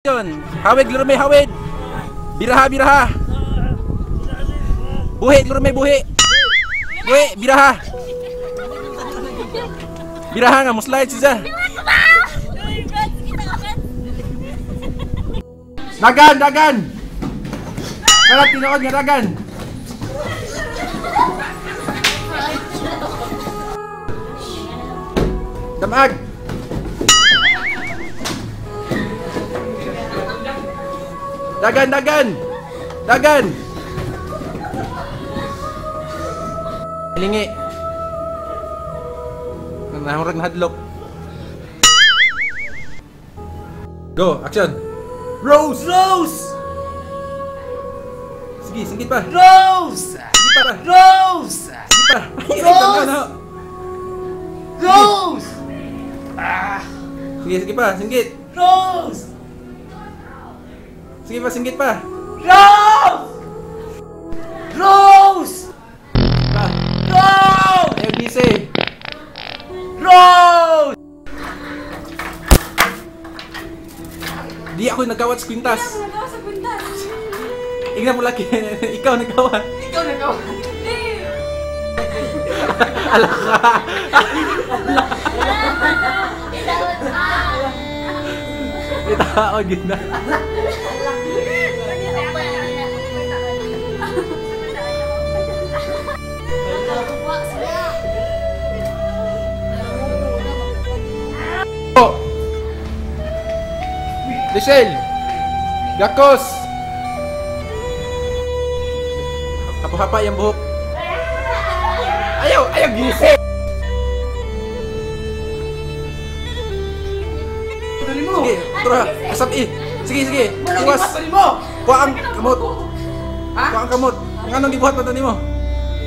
Yun. Hawid, lurme, hawid. Biraha, biraha. Buhi, lurme, buhi. Buhi, biraha. Biraha nga, muslide siya. Dagan, dagan. Kalat tinuod nga dagan. Damag. Dagan, dagan. Dagan. Lingi. Nahurag na hadlok. Go, action. Rose! Rose! Sige, sige pa. Rose! Sige pa. Rose! Sige pa. Rose! Rose! Ah! Sige, sige pa, singgit. Rose! Sige pa, singgit pa. Rose! Rose! Pa. Rose! Ayaw, busy. Rose! Di ako nagkawat sa kwintas. Di ako nagkawat sa kwintas. Igna mo laki. Ikaw nagkawat. Ikaw nagkawat. Hindi. Ala ka. Itao gid na. Oh. Michelle. Gakos. Hapa-hapa yung buhok. Ayaw, ayaw gising. Sige, tura, asap i. Sige, sige. Iwas. Kuha ang kamot. Kuha ang kamot. Nganong gibuhat man to nimo?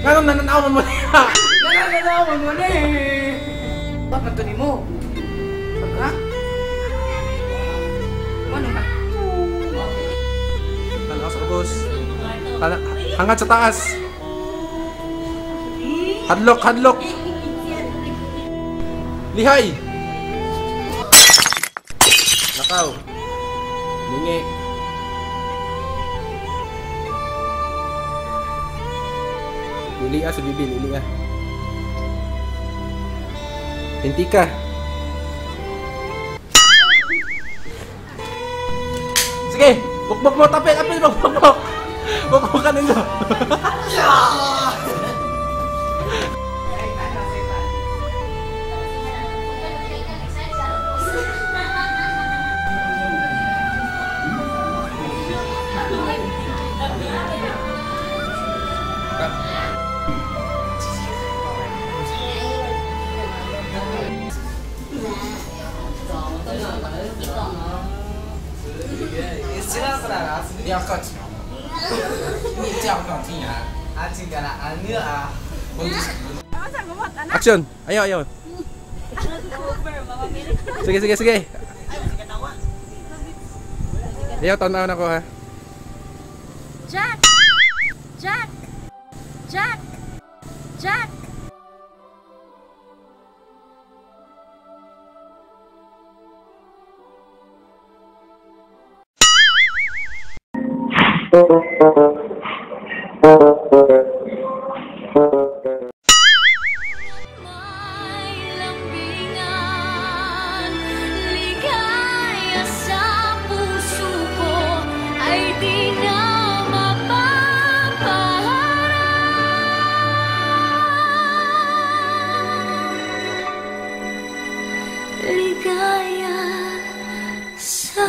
Nganong nananaw man mo niya? Nananaw man mo ni. Buhat man to nimo. Ha? Ano na? Tanaw sa ubos. Hangat sa taas. Hadlok, hadlok. Lihay. Lakaw. Lingi. Lilia sa bibi, lilia. Tintika. Sige, bukbok mo, tapil, apil, bukbok mo. Bukbok ka ninyo. Action! Ayaw, ayaw. Sige, sige, sige. Ayaw, tanaw na ko ha. Jack! Jack! Jack! Jack! Ligaya sa